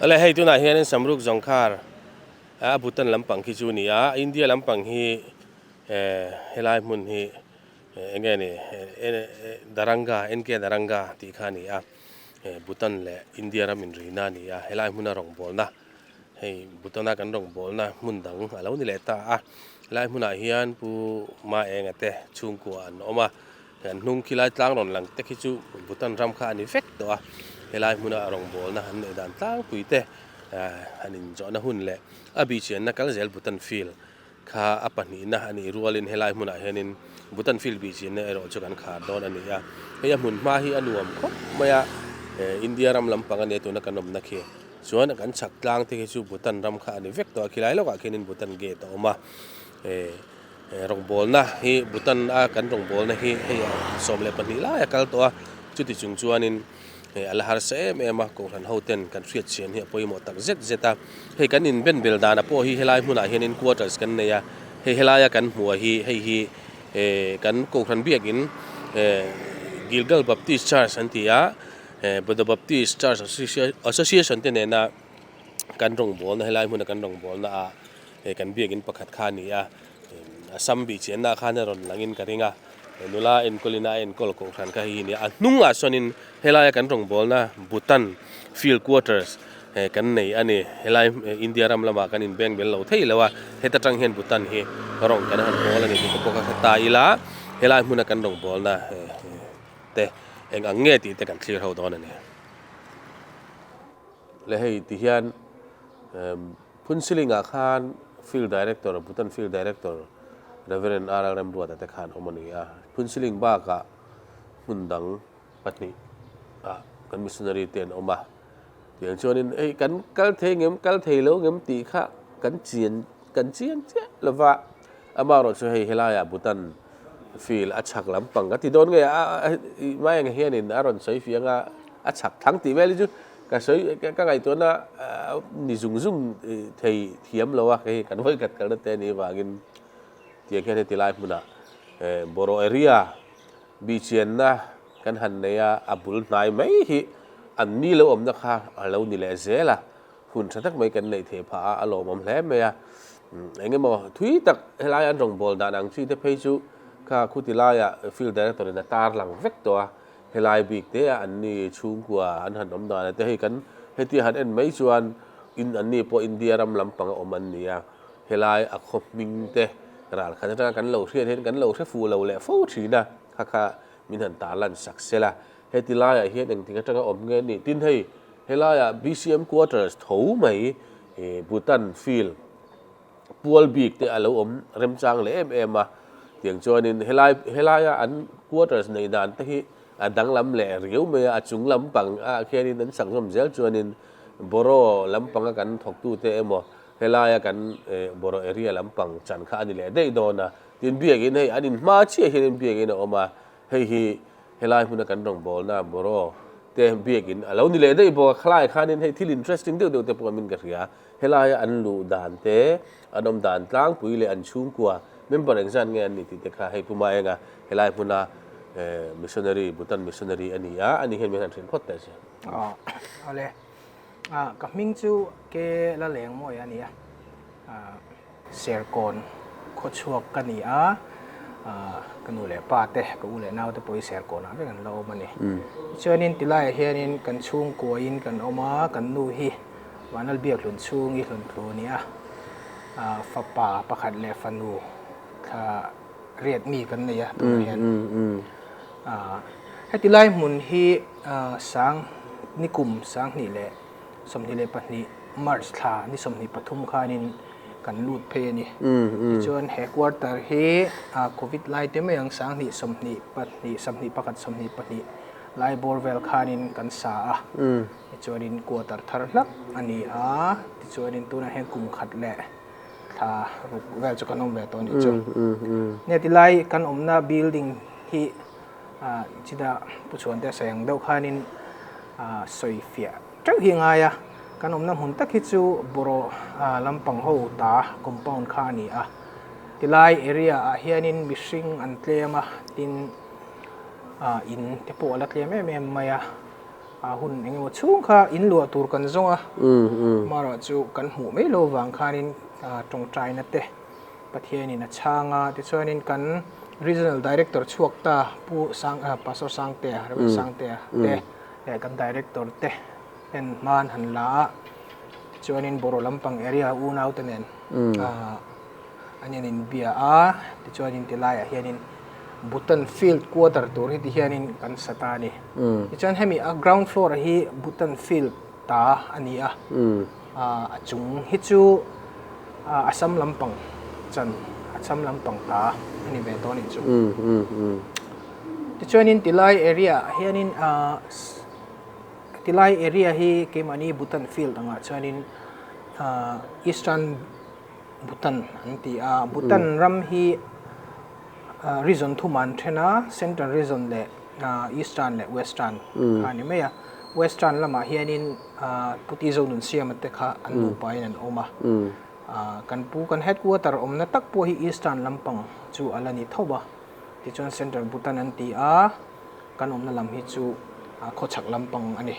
Awle hei tunah hianin Samruk Zawngkhar a Bhutan lampang khi chu a ni a, India lampang hi eh helai hmun hi eng nge ni Daranga NK Daranga tih kha a ni a, Bhutan leh India ram inrina a ni a, helai hmuna rawngbawlna hei Bhutan a kan rawngbawlna hmun dang a lo ni leh ta a, helai hmunah hian Pu Maenga te chhungkua an awm a. Kan hnung khi lai tlang rawn lang te khi chu Bhutan ram kha a ni vek tawh a, helai hmuna rawngbawlna han neih dan tlangpui te han inzawhna hun leh a bihchianna kal zel Bhutan field kha a pahnihna a nih rualin helai hmunah hianin Bhutan field bihchianna erawh chu kan khar dawn a ni a, hei a hmun hma hi a nuam khawp mai a, India ram lampang a nia tuna kan awmna khi chuan kan chhak tlang te khi chu Bhutan ram kha a ni vek tawh a, khilai lawkah khianin Bhutan gate a awm a. Rawngbawlna hi Bhutan a kan rawngbawlna hi hei 12 lai a kal tawh a, chuti chung chuanin a la harsa em em a, Kohhran ho ten kan hriat chian hi a pawimawh tak zet zet a, hei kan inben bel danah pawh hi helai hmunah hianin quarters kan nei a, hei helaia kan hmuh hi hei hi kan Kohhran biakin Gilgal Baptist Church an ti a, Bodo Baptist Church Association te nena kan rawngbawlna helai hmuna kan rawngbawlna ah Hei kan biakin pakhat kha a ni a, Assam bih chianna khan a rawn langin ka ring a, nula enkawlin a enkawl kohhran kha hei hi a ni a, a hnungah sawnin helaia kan rawngbawlna Bhutan Field Quarters kan nei a ni, helai India ram lamah kan inbeng bel lo thei lo a, heta tang hian Bhutan hi rawng kan han bawl a ni tih te pawh ka hre ta ila, helai hmuna kan rawngbawlna te eng ang nge tih te kan thlir ho dawn a ni. Le hei ti hian Phunsilingah khan Field Director, Bhutan Field Director Rev. R. Remruata te khan awm a ni a. Phunsiling bakah hmun dang pahnih ah kan missionary te an awm a. Tiang chuanin hei kan kal thei ngem, kal thei lo ngem tih kha kan chian kan chiang chiah lo va. Amaherawhchu hei helaiah Bhutan Field a chhak lampang ka ti dawn nge a mai ang hianin a rawn sawi fiang a, a chhak thlang tih vel hi chu Ka sawi ka ngaihtuahna ni zung zung thei thiam lo a, hei kan vawi khat kalna te anih avangin tiang hian heti lai hmunah Boro area bihchianna kan han nei a, a bul hnai mai hi an ni lo awmna kha a lo ni leh zel a, hun tha tak mai kan neih theih phah a, a lawmawm hle mai a. Eng emaw thui tak helai an rawngbâwl dan ang chi te phei chu kha khuti laiah field director in a tarlang vek tawh a. Helai bik te a anni chhungkua an han awm dan a te hei kan hetia han en mai chuan in anni pawh India ram lampang a awm an ni a, helai a khaw hming te ral khat atanga kan lo hriat hian kan lo hre fuh lo leh fo thin a, kha kha min han tarlan sak sel a, heti laiah hian engtik atanga awm nge ni tin hei helaiah BCM quarters tho mai Bhutan field pual bik te a lo awm remchang leh em em a, tiang chuanin helai helaia an quarters neih dan te hi a danglam leh riau mai a, a chung lampang ah khianin an sak zawm zel chuanin Boro lampanga kan thawktute emaw helaia kan Boro area lampang chan kha a ni leh daih dawn a, tin biakin hei an inhma chiah hianin biakin a awm a, hei hi helai hmuna kan rawngbawlna Boro te biakin a lo ni leh daih bawk a, khalaiah khanin hei thil interesting deuh deuh te pawh min ka hria. Helaia an luh dan te, an awm dan tlangpui leh an chhungkua member engzat nge an nih tih te kha hei Pu Maenga helai hmuna missionary, Bhutan missionary a ni a, ani hian min han hrilh phawt teh se. Awle, ka hming chu Ke Lalengmawi a ni a, Serkawn khawchhuak ka ni a, ka nu leh pa te, ka u leh nau te pawh hi Serkawnah vek an la awm a ni. Tichuanin tilaiah hianin kan chhungkuain kan awm a, kan nu hi Vanlal biak hlun chhung i hlun thu nia, fapa pakhat leh fanu thla riat mi kan nei a tunah hian. Heti lai hmun hi sang nikum 2022 March thla ni 23 khanin kan lut phei a ni. Tichuan he quarter hi Covid lai te mai ang 2022 21 22 lai bawr vel khanin kan sa a. Tichuanin quarter thar hlak a ni a, tichuanin tunah hian kum khat leh thla ruk vel chu kan awm ve tawh a nih chu. Nia tilai kan awmna building hi chita Pu Chhuante sawi ang deuh khanin sawi fiah teuh hi a ngai a, kan awmna hmun tak hi chu bawraw lampang ho ta compound kha a ni a, tilai area ah hianin mihring an tlem a, tin in te pawh a la tlem em em mai a. Hun eng emaw chhung kha in luah tur kan zawng a, amaherawhchu kan hmuh mai lo vang khanin tawngtaina te Pathianin a chhang a, tichuanin kan Regional Director chhuak ta Pu Sang Pastor Sangtea, Rev Sangtea te leh kan Director te en hman han la a, tichuanin Boro lampang area unaute nen an in inbia a, tichuanin tilaiah hianin Bhutan Field Quarter tur hi tihianin kan sa ta a ni. Tichuan hemi a ground floor hi Bhutan Field ta a ni a, a chung hi chu Assam lampang chan, Assam lampang ta a ni ve tawh a nih chu. Tichuanin tilai area ah hianin tilai area hi keimahni Bhutan Field angah chuanin Eastern Bhutan an ti a, Bhutan ram hi region thum an then a, Central region leh Eastern leh Western kha a ni mai a. Western lamah hianin Pu Tizo Nunsiama te kha an nupain an awm a. Kan pu kan headquarter awmna tak pawh hi Eastern lampang chu a la ni tho a. Tichuan Central Bhutan an ti a, kan awmna lam hi chu khawchhak lampang a ni.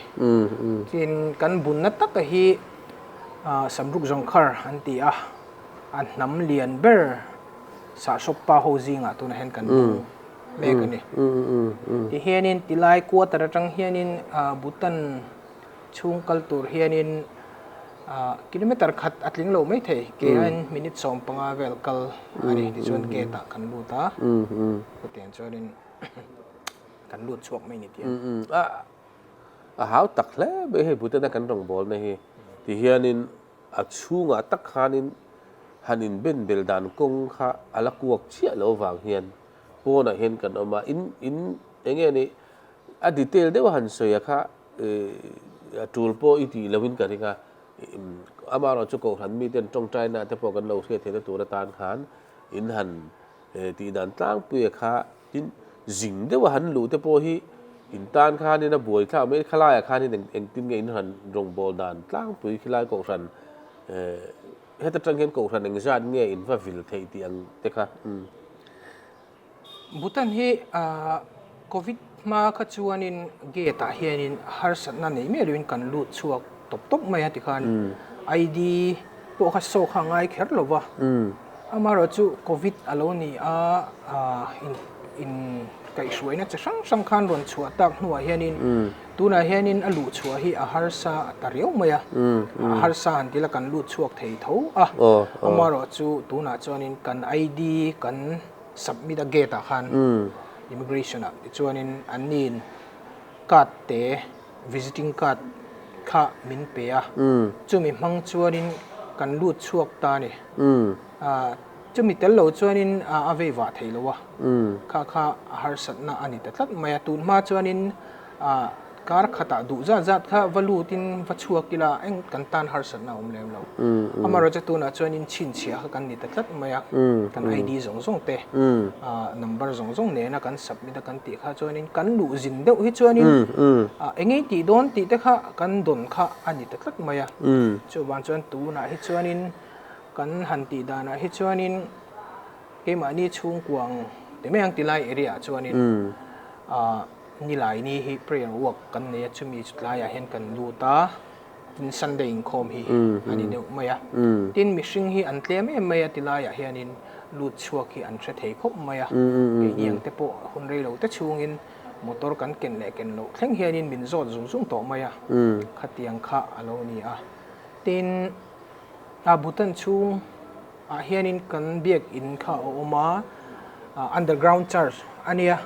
Tin, kan bunna taka hi Samruk Zawngkhar an ti a, a hnam lian ber Sahrawp pa ho zingah tunah hian kan bung mek a ni. Tihianin tilai quarter atang hianin Bhutan chhung kal tur hianin kilometer khat a tling lo maithei, ke aiin minute 15 vel kal a ni. Tichuan gate ah kan lut a, chutiang chuanin kan lut chhuak mai ni tih a. A hau tak hle mai hei Bhutan a kan rawngbawlna hi tihianin a chhungah tak khanin han inben bel dan kawng kha a la kuak chiah lo vang hian pawnah hian kan awm a, in in eng nge ni a detail deuh a han sawi a kha a tul pawh i tih loin ka ring a, amaherawhchu Kohhran miten tawngtaina te pawh kan lo hriat theihna tur atan khan in han tih dan tlangpuia kha Tin, zing deuha han luh te pawh hi in tan khanin a buai thlak mai, khalaiah khanin eng engtin nge in han rawngbâwl dan tlangpui khilai kohhran heta tang hian kohhran engzat nge in va vil theih tih ang te kha. Bhutan hi Covid hma kha chuanin gate ah hianin harsatna nei miah loin kan lut chhuak tawp tawp mai a tikhan ID pawh kha saw kha a ngai kher lo va. Amaherawhchu Covid a lo ni a, in kaihhruaina chi hrang hrang khan rawn chhuah tak hnuah hianin tunah hianin a luh chhuah hi a harsa a ta riau mai a, a harsa han tila kan lut chhuak thei tho a. Amaherawhchu tunah chuanin kan ID kan submit a gate ah khan immigration ah tichuanin anniin card te visiting card kha min pe a, chumi hmang chuanin kan lut chhuak ta a ni. Chumi tel lo chuanin a vei vah thei lo a, kha kha a harsatna a ni ta tlat mai a. Tun hma chuanin kar khatah duh zat zat kha va lutin va chhuak ila eng kan tan harsatna a awm lem lo. Amaherawhchu tunah chuanin chhinchhiah kha kan ni ta tlat mai a, kan ID zawng zawng te number zawng zawng nena kan submit a kan tih kha chuanin kan luh zin deuh hi chuanin eng nge tih dawn tih te kha kan dawn kha a ni ta tlat mai a. Chuvang chuan tunah hi chuanin kan han tih danah hi chuanin keimahni chhungkuang ti mai ang ti lai area ah chuanin Nilai ni hi prayer walk kan nei a, chumi chu tlaiah hian kan lut a, tin Sunday inkhawm hi a ni deuh mai a. Tin mihring hi an tlem em mai a ti laiah hianin lut chhuak hi an hre thei khawp mai a, keini ang te pawh hun rei lo te chhungin motor kan ken leh ken loh thleng hianin min zawt zung zung tawh mai a, khatiang kha a lo ni a. Tin a Bhutan chhung ah hianin kan biakin kha a awm a, underground church a nia.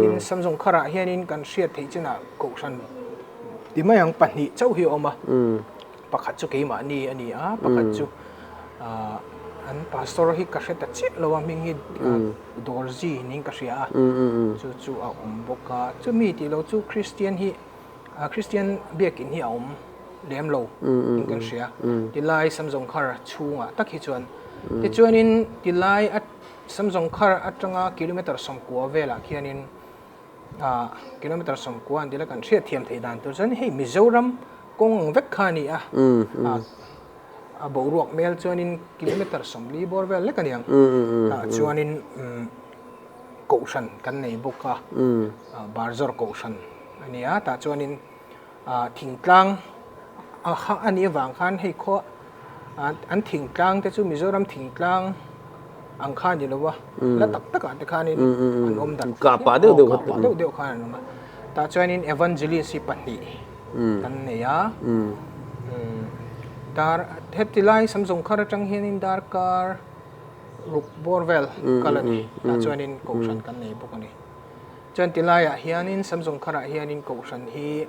Tin Samzawngkhar ah hianin kan hriat theih chinah kohhran ti mai ang pahnih chauh hi a awm a, pakhat chu keimahni a ni a, pakhat chu an pastor hi ka hre ta chiah lo a, hming hi Dorji niin ka hria a, chu chu a awm bawk a. Chumi tih loh chu Christian hi Christian biakin hi a awm lem lo in kan hria. Tilai Samzawngkhar chhungah tak hi chuan. Tichuanin tilai a Samzawngkhar atanga kilometer 90 velah khianin kilometer 90 an tila kan hriat thiam theih dan tur chuan hei Mizoram kawng ang vek kha a ni a. A boruak hmel chuanin kilometer 40 bawr vel lek a ni ang. Tah chuanin Kohhran kan nei bawk a, Barzawr Kohhran a ni a, tah chuanin. Thingtlang a nih avang khan hei khaw an thingtlang te chu Mizoram thingtlang ang kha a ni lo a, la tak takah te khanin an awm darh Kah deuh deuh kah deuh deuh khan an awm a. Tah chuanin Evangelist hi pahnih kan nei a. Dar heti lai Samzawngkhar atang hianin darkar ruk bawr vel kal a ni. Tah chuanin kohhran kan nei bawk a ni. Chuan ti laiah hianin Samzawngkharah hianin kohhran hi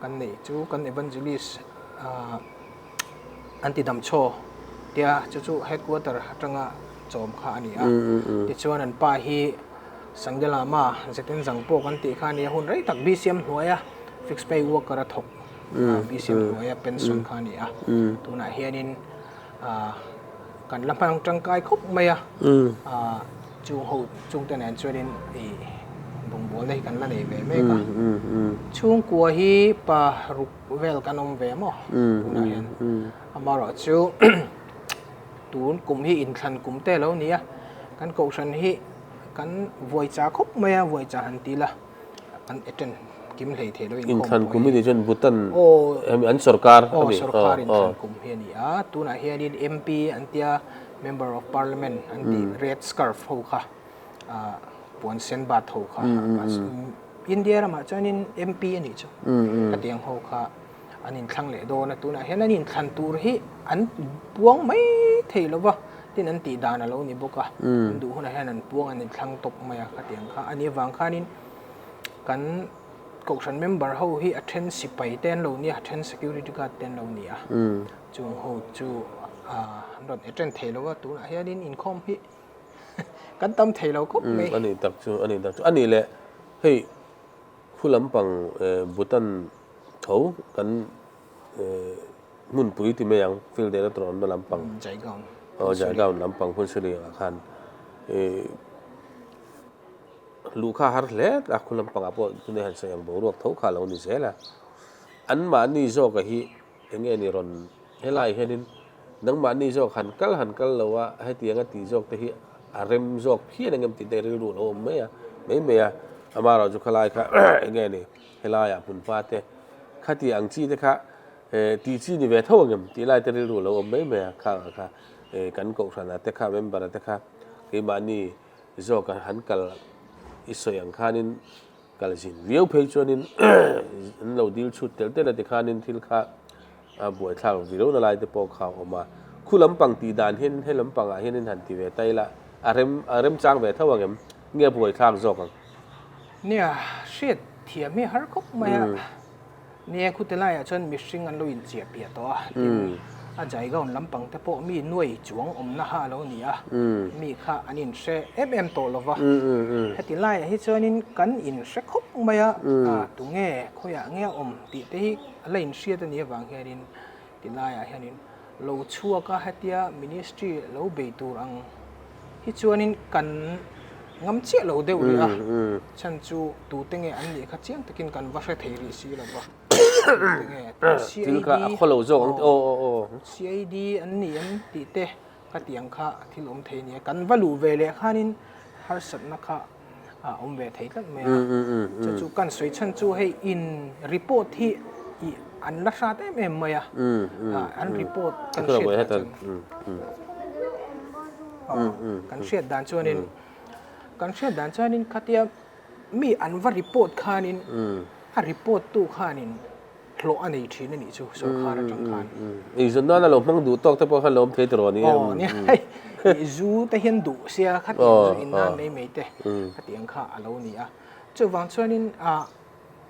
kan neih chu kan Evangelist an ti damchhaw tia chu chu headquarter atanga chawm kha a ni a. Tichuan an pa hi Sangdelama Zetin Zangpawh kan tih kha a ni a, hun rei tak BCM hnuaia fixed pay worker a thawk BCM hnuaia pension kha a ni a. Tunah hianin kan la hmang tangkai khawp mai a, chung ho chungte nen chuanin ih bungbawlna hi kan la nei ve mek a. Chhungkua hi pa ruk vel kan awm ve maw tunah hian amaherawhchu tun kum hi inthlan kum te lo ni a, kan kohhran hi kan vuaicha khawp mai a, vuaicha han ti la. An attend kim hlei thei lo inkhawm Inthlan kum hi ni chuan Bhutan hemi an sorkar a ni. Sorkar inthlan kum hi a ni a. Tunah hianin MP an tia Member of Parliament an tih red scarf ho kha puan sen bat ho kha India ramah chuanin MP a nih chu. Khatiang ho kha an inthlang leh dawn a. Tunah hian an inthlan tur hi an puang mai thei lo va, tin an tih dan a lo ni bawk a. An duh hunah hian an puang an inthlang tawp mai a khatiang kha. A nih avang khanin kan kohhran member ho hi a then sipai te an lo nia, a then security guard te an lo ni a. Chung ho chu an rawn attend thei lo a, tunah hianin inkhawm hi kan tam thei lo khawp mai. A nih tak chu, a nih tak chu. A nih leh hei. Khu lampang Bhutan tho kan hmunpui ti mai ang, field deh na tur awmna lampang. Jaigaon. Aw Jaigaon lampang Phunsuri ah khan luh kha har hle a, khu lampangah pawh tunah hian sawi ang boruak tho kha a lo ni zel a. Anmahni zawka hi eng nge ni rawn helai hianin nangmahni zawk han kal han kal lo a, hetianga tih zawk te hi a rem zawk phian ang em tih te rilru a lo awm mai a, mai mai a. Amaherawhchu chu khalai kha eng nge ni helaiah hmunhma te khati ang chi te kha tih chi ni ve tho ang em tih lai te rilru a lo awm mai mai a, khangah kha kan kohhranah te kha member ah te kha keimahni zawk han kal i sawi ang khanin Kal zin viau phei chuanin an lo dil chhut tel tel a tikhanin thil kha a buaithlak viau na lai te pawh kha a awm a. Khu lampang tih dan hian he lampangah hianin han ti ve ta ila a rem a remchang ve tho ang em? Nge a buaithlak zawk ang? Nia, hriat thiam hi a har khawp mai a. Nia, khute laiah chuan mihring an lo inchiah piah tawh a, tin, a Jaigaon lampang te pawh mi nuai chuang awmna kha a lo ni a, mi kha an inhre em em tawh lo va. Heti laiah hi chuanin kan inhre khawp mai a, tunge khawiah nge a awm tih te hi a la inhriat a nih avang hianin ti laiah hianin lo chhuak a, hetia ministry lo bei tur ang hi chuanin kan ngam chiah lo deuh rih a, chhan chu tute nge an nih kha chiang takin kan va hre thei rih si lo va, tute nge CID CID an ni em tih te ka tih ang kha thil awm thei a nia, kan va luh ve leh khanin harsatna kha a awm ve thei tlat mai a, chu chu kan sawi chhan chu hei in report hi ih an la hrat em em mai a, an report kan hriat dan chuan kan hriat dan chuanin kan hriat dan chuanin khatia mi an va report khanin a report tu khanin hlawh a nei thin a nih chu sorkar atang khan. Eizawn nana lo hmang duh tawk te pawh khan lo awm thei tawh a ni em? Aw nia hei zu te hian duh sia khatiang zu in nan mai mai te khatiang kha a lo ni a. Chuvang chuanin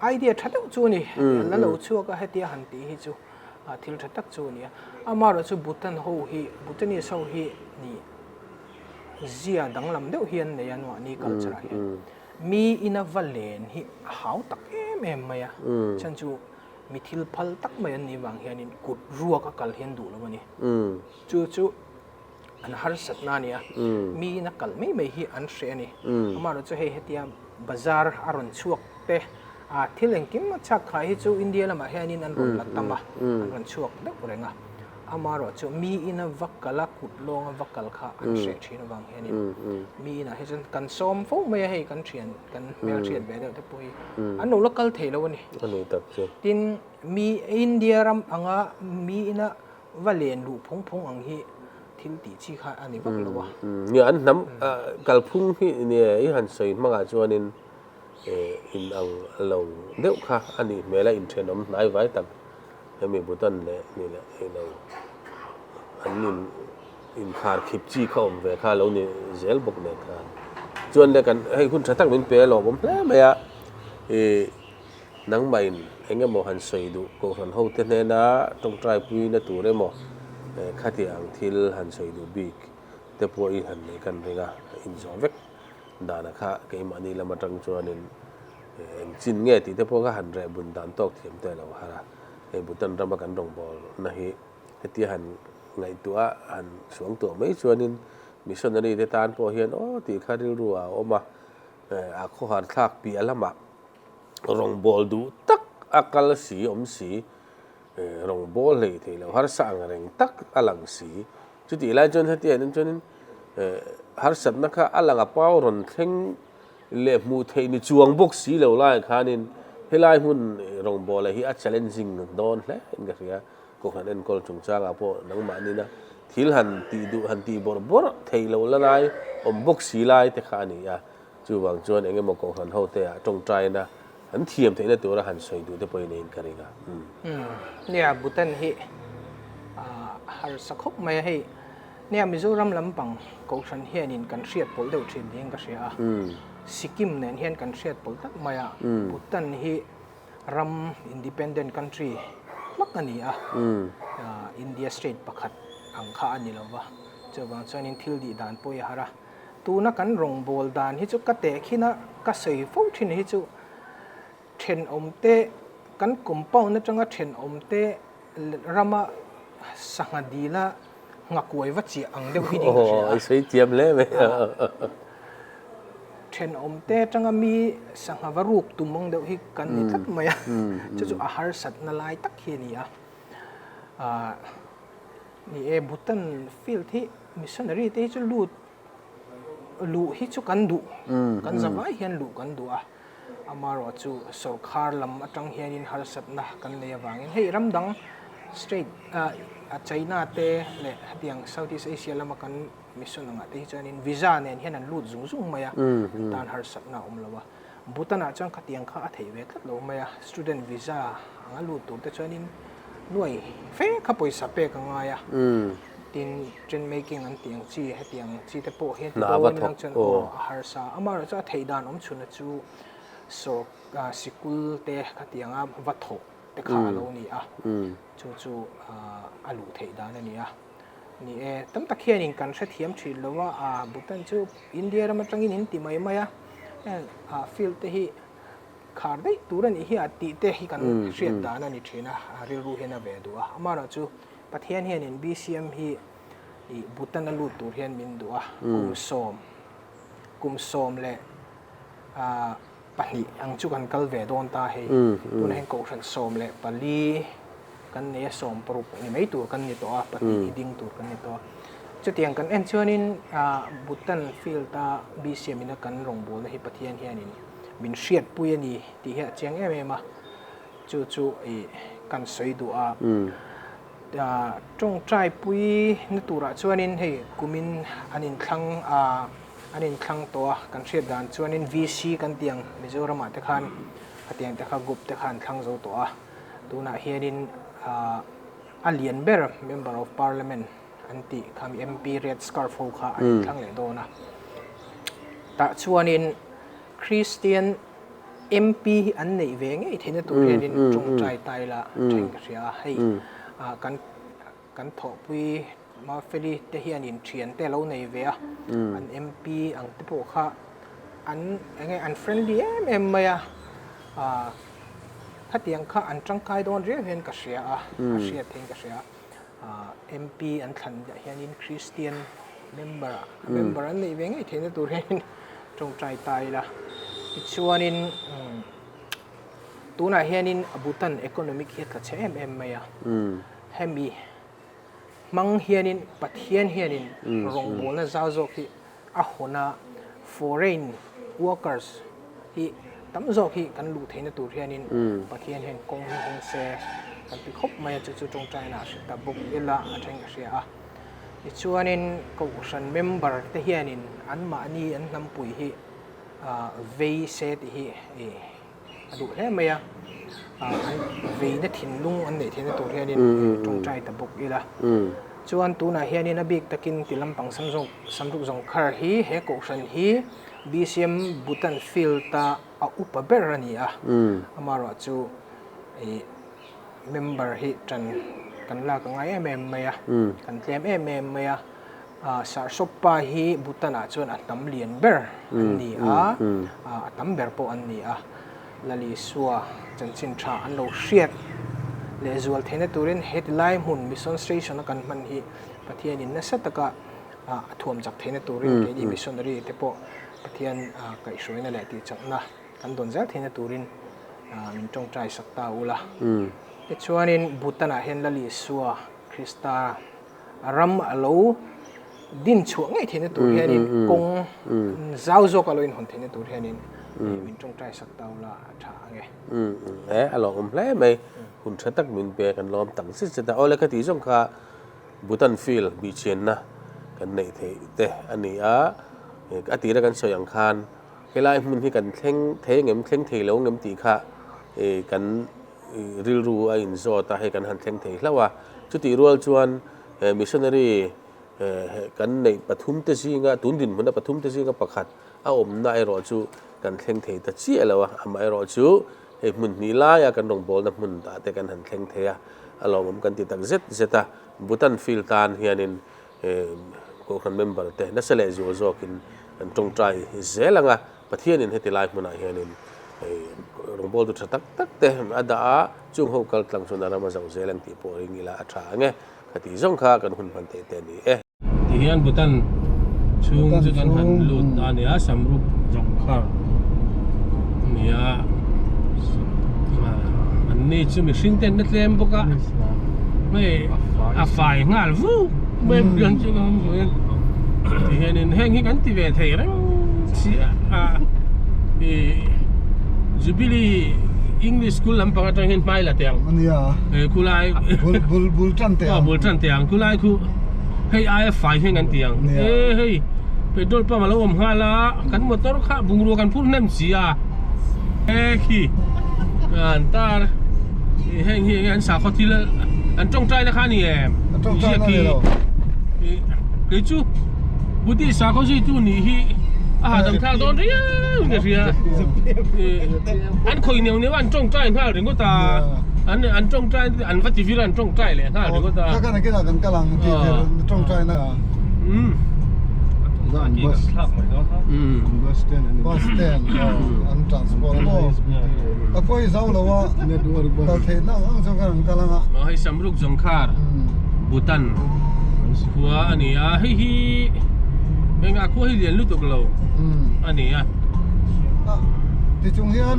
idea tha deuh chu a ni. La lo chhuak a hetia han tih hi chu thil tha tak chu a ni a. Amaherawhchu Bhutan ho hi Bhutanese ho hi ni zia danglam deuh hi an nei a nuahni culture ah hian. Mi ina va len hi a hau tak em em mai a, chhan chu mi thil phal tak mai an nih vang hianin kut ruak a kal hian duh lo a ni. Chu chu an harsatna a ni a, mi ina kal mai mai hi an hreh a ni. Amaherawhchu hei hetia bazar a rawn chhuak te, thil engkim a chhak khai hi chu India lamah hianin an rawn la tam a, an rawn chhuak deuh reng a. Amaherawh chu mi ina va kal a, kut lawnga va kal kha an hreh thin avang hianin mi inah hi chuan kan sawm fo mai a, hei kan thian kan hmelhriat ve deuh te pawh hi an lo la kal thei lo a ni. A ni tak chu. Tin, mi India ram anga mi ina va len luh phung phung ang hi thil tih chi kha a ni vak lo a. Nia, an hnam kalphung hi nia i han sawi hmangah chuanin in ang lo deuh kha a nih hmel a, inthenawm hnai vai tak hemi Bhutan leh ni leh ei lo an in inkhar khip chi kha awm ve kha lo ni zel bawk nen khan chuan le kan hei hun tha tak min pe a lawmawm hle mai a ih nangmah in eng emaw han sawi duh kohhran ho te hnena tawngtai puina tur emaw khati ang thil han sawi duh bik te pawh i han nei kan ring a inzawh vek dana kha keimahni lam atang chuanin eng chin nge tih te pawh kha han reh bun dan tawk thiam te a lo har a, hei Bhutan rama kan rawngbawlna hi hetia han ngaihtuah a han suang tuah mai chuanin missionary te tan pawh hian aw tih kha rilru ah a awm a, a khawhar thlak piah lamah rawngbâwl duh tak a kal si awm si, rawngbâwl hlei thei lo harsa ang reng tak a lang si. Chutih lai chuan hetiang hian chuanin harsatna kha a lang a pau rawn thleng leh hmuh theih ni chuang bawk si lo laiah khanin helai hmun rawngbâwla hi a challenging dawn hle in ka hria. Kohhran enkawl chungchangah pawh nangmahnina thil han tih duh han tih bawrh bawrh theih loh la lai awm bawk si lai te kha a ni a. Chuvang chuan eng emaw kohhran hote ah tawngtaina an thiam theihna tura han sawi duh te pawhin eiin ka ring a. Umm. Nia, Bhutan hi a harsa khawp mai a hei. Nia, Mizoram lampang kohhran hianin kan hriat pawlh deuh thin niin ka hria a. Sikkim nen hian kan hriat pawlh tak mai a. Bhutan hi ram independent country hlak a ni a. India state pakhat ang kha a ni lo va. Chuvang chuanin thil dih dan pawh hi a har a. Tuna kan rawngbâwl dan hi chu ka tehkhin a, ka sawi fo thin hi chu thenawmte, kan compound atanga thenawmte rama sangha dila nghakuai va chiah ang deuh hi niin ka hria a. Aw, i sawi thiam hle mai. Thenawmte atanga mi sangha va ruk tum ang deuh hi kan ni tlat mai a, chu chu a harsatna lai tak hi a ni a. Ni e, Bhutan field hi missionary te hi chu lut luh hi chu kan duh, kan zavai hian luh kan duh a, amaherawh chu sawrkhar lam atang hianin harsatna kan nei avangin hei ram dang state ah China te leh hetiang Southeast Asia lama kan mission angah te hi chuanin visa nen hian an lut zung zung mai a, an tan harsatna a awm lo a. Bhutan ah chuan khatiang kha a theih ve tlat lo mai a, student visa anga lut tur te chuanin nuai fe kha pawisa pek a ngai a, tin tent making an tih ang chi hetiang chi te pawh hian ti dawn ang chuan aw a harsa a, amaherawh chu a theih dan awm chhunna chu sawr sikul te khatianga va thawh te kha a lo ni a, chu chu a luh theih dan a ni a. Ni e, tam tak hianin kan hrethiam thin lo a, aa Bhutan chu India ram atangin in ti mai mai a, heng aa field te hi khar daih tur a nih hi a tih te hi kan hriat dan a ni thin a, rilru hian a ve duh a. Amaherawh chu Pathian hianin BCM hi ih Bhutan a lut tur hian min duh a, kum sawm, kum sawm leh aa pahnih ang chu kan kal ve dawn ta hei. Tunah hian Kohhran 14 kan nei a, 16 ni mai tur kan ni tawh a, pahnih hi ding tur kan ni tawh a. Chutiang kan en chuanin Bhutan field-a BCM ina kan rawngbawlna hi Pathian hianin min hriatpui a ni tih hi a chiang em em a, chu chu ih kan sawi duh a. Tawngtaipui na turah chuanin hei kumin an inthlang a. An inthlang tawh a, kan hriat dan chuanin VC kan tih ang Mizoramah te khan khatiang te kha group te kha an thlang zo tawh a, tunah hianin a lian ber Member of Parliament an tih kha mi MP red scarf ho kha an inthlang leh dawn a, tah chuanin Christian MP hi an neih ve ngei theihna tur hianin tawngtai tai la thain ka hria a, hei kan Kan thawhpui Mafeli te hianin thian te lo nei ve a, an MP ang te pawh kha an eng nge an friendly em em mai a, ah khatiang kha an tangkai dawn riau hian ka hria a, a hriat theiin ka hria a, ah MP an thlan ah hianin Christian member ah member an neih ve ngei theihna tur hianin tawngtai ta ila, tichuanin tunah hianin Bhutan economic hi a tla chhe em em mai a. Hemi hmang hianin Pathian hianin rawngbawlna zau zawk hi a hawn a, foreign workers hi tam zawk hi kan luh theihna tur hianin Pathian hian kawng hi hawng se kan ti khawp mai a, chu chu tawngtaina a hre ta bawk ila a thleng ka hria a. Tichuanin Kohhran member te hianin anmahni an hnampui hi vei se tih hi a duh hle mai a, an veina thinlung an neih theihna tur hianin tawngtai ta bawk ila. Chuan tunah hianin a bik takin ti lampang Samruk Zawngkhar hi he kohhran hi BCM Bhutan Field-a a upa ber a ni a, amaherawh chu member hi tan kan lak a ngai em em mai a, kan tlem em em mai a, Sarsawpa hi Bhutan-ah chuan a hnam lian ber an ni a, a tam ber pawh an ni a, Lalisua chanchin tha an lo hriat lehzual theihna turin heti lai hmun Mission Station a kan hman hi Pathianin nasa taka a thuam chak theihna turin keini missionary te pawh Pathian kaihhruaina leh tihchakna kan dawn zel theihna turin min tawngtai sak ta ula. Tichuanin Bhutan-ah hian Lalisua Krista ram a lo din chhuah ngei theihna tur hianin kawng zau zawk a lo inhawn theihna tur hianin min tawngtai sak ta ula a tha ang e. E, a lawmawm hle mai. Hun tha tak min pe kan lawm tak zet zet a. Awle ka tih zawng kha Bhutan field bihchianna kan neih theih te a ni a. A tira kan sawi ang khan helai hmun hi kan thleng thei ngem thleng thei lo ngem tih kha kan rilru a inzawt a, hei kan han thleng thei hlauh a. Chutih rual chuan he missionary kan neih pathum te zinga, tun dinhmuna pathum te zinga pakhat a awmna erawh chu kan thleng thei ta chiah lo a, amaherawh chu hei hmun hnih laia kan rawngbawlna hmun dah te kan han thleng thei a, a lawmawm kan ti tak zet zet a. Bhutan field tan hianin Kohhran member te nasa leh zual zawkin an tawngtai zel ang a, Pathianin heti lai hmunah hianin rawngbawltu tha tak tak te a dah a, chung ho kal tlang chuan a ram a zoh zel ang tih pawh ring ila a tha ang e. Khati zawng kha kan hun hman theih te a ni e. Tihian Bhutan chhung chu kan han lut ta a ni a, Samrup Jongkhar a ni a, an ni chu mihring ten na tlem bawk a, hei a fai nghal vuk mai Bhutan chu ka han hmu hian tihianin heng hi kan ti ve thei reng si a, ih Jubilee English School lampang atang hian hmai la teh ang. He khulai bul bul bul tan teh ang bul tan teh ang khulai khu hei aia fai hian kan ti ang e hei petrol pump alo awm nghal a kan motor kha bungrua kan phur hnem si a e khi an tar heng hi enge an sakhaw thil an tawngtai na kha ani em tawngtai na ni lo kei chu Buddhist sakhaw zui tu nih hi a hahdam thlak dawn riau in ka hria an khawih neuh neuh a an tawngtai nghal ringawt a an an tawngtai an va ti vir a an tawngtai leh nghal ringawt a kha khan a kan kal ang ti vir tawngtai na bus bus stand bus stand an transport maw a kawi zau lo a kal theih na ang chuan khan an kal ang a hei Samruk Zawngkhar Bhutan khua a ni a hei hi engah khua hi lian lutuk lo a ni a tichung hian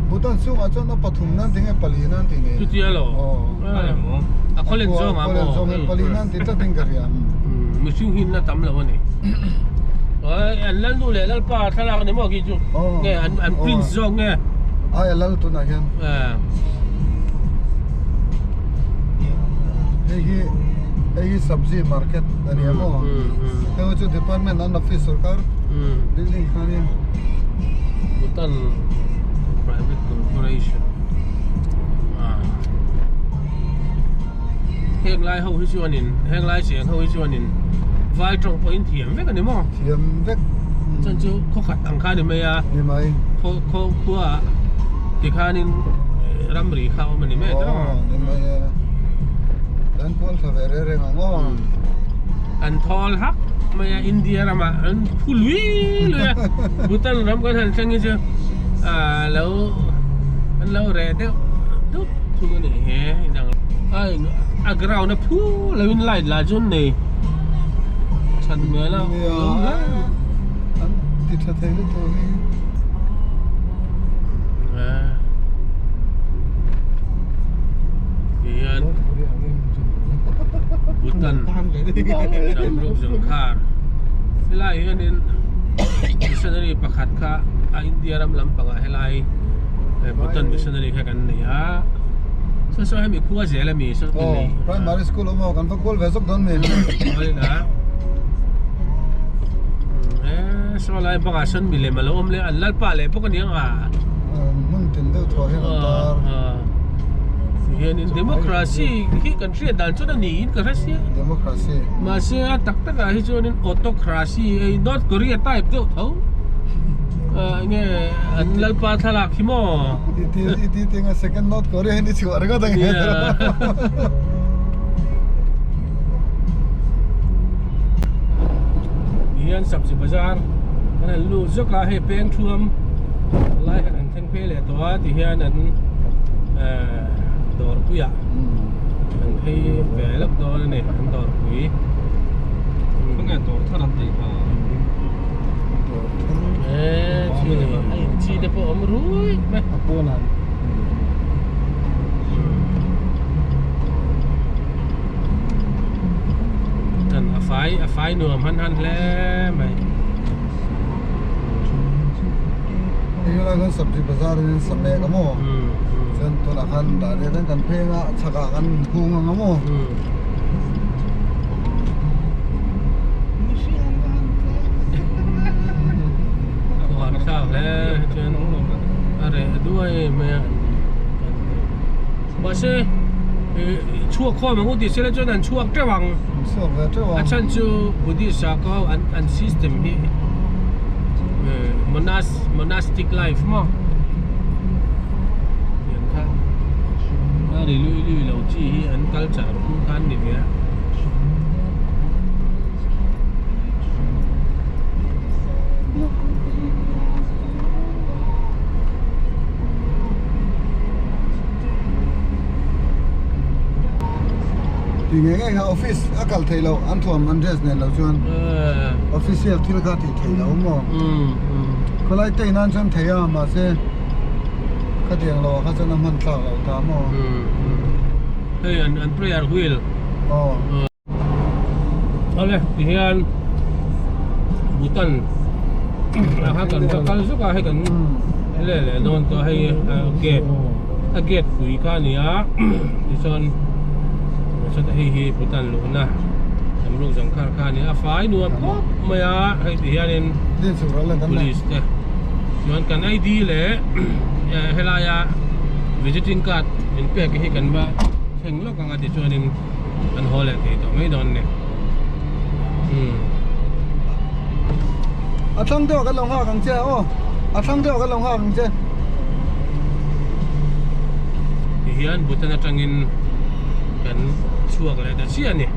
Bhutan chhungah chuan a pathum nan ti nge pali nan ti nei chutia lo a khawlen zawng ah maw khawlen zawng pali nan ti tlat in ka hria mihring hi na tam lo a ni an lal nu leh lalpa thlalak a ni maw khi chu nge an prince zawk nge ai a lal tunah hian hei hi hei hi sabzi market a ni a maw heng chu department an office sorkar building kha nia Bhutan private corporation heng lai ho hi chuanin heng lai cheng ho hi chuanin vai tawng pawhin thiam vek a ni maw thiam vek chuan chu khaw khat ang kha a ni mai a ni mai khaw khaw khua ah tikhanin ramri kha a awm a ni mai tawng aw ni mai e kan kual tha ve reng reng ang aw an thawl hak mai a India ramah an phu lui lui a Bhutan ram kan han thleng hi chu ah lo an lo reh deuh dup thung a ni he inang a ground a phu lo in light lah chu an nei that hmel a an ti tha thei lutuk hi hian Bhutan. Samruk Zungkhar helai hianin missionary pakhat kha a India ram lampangah helai Bhutan missionary kha kan nei a saw saw hemi khua zel ami saw ti nei primary school awm aw kan va kual ve zawk dawn mi saw lai bangah sawn milem alo awm leh an lalpa leh bawk aniang a hmun tin deuh thuah hian an tar Hianin democracy hi kan hriat dan chuan a niin ka hre sia. Democracy. Mahse a tak takah hi chuanin autocracy hei North Korea type deuh tho. Enge an lalpa thlalak hi maw? I ti i ti tinga second North Korea hi ni chhuah ringawt ang he. Hian sabzi bazar kan han lut zawk a hei peng thuam lai khan an thleng phei leh tawh a tihian an dawrpuiah an phei ve lawk dawn a ni an dawrpui khawnge dawr thar an tih kha e chi a in chi te pawh awm rui mai a pawnah an a fai a fai nuam han han hle mai. Hei lai khan sabzi bazar in sa mek a maw chuan tunah khan dah riat hian kan pheng a chhakah kan inhung ang a maw. A thlak hle chuan a reh duai mai a mahse chhuak khawm ang u tih sela chuan an chhuak teuh ang. Chhuak ve teuh ang. A chhan chu Buddhist sakhaw ho an an system hi monas monastic life maw tiang kha a ri lui lui lo chi hi an culture phung kha an ni ve a. Tih ngei ngei kha office a kal theih loh an thuam an dress nen loh chuan official thil kha tih theih loh maw khawlai te in an chuan thei a mahse khatiang loh ah kha chuan a hman thlak loh ta maw. Hei an prayer wheel. Aw. Awle tihian Bhutan ah khan kan va kal zuk a hei kan leh leh dawn tawh a hei gate a gate pui kha a ni a tichuan sawta hei hi Bhutan luhna Tamluk Zangkhar kha a ni a fai nuam khawp mai a hei tihianin police te chuan kan ID leh helaia visiting card min pek hi kan va thleng lawk ang a tichuanin. An haw leh thei tawh mai dawn ni. Umm. A thlang deuh ah kan lo nghak ang che aw. A thlang deuh ah kan lo nghak ang che. Tihian Bhutan atangin kan chhuak leh ta chiah a ni.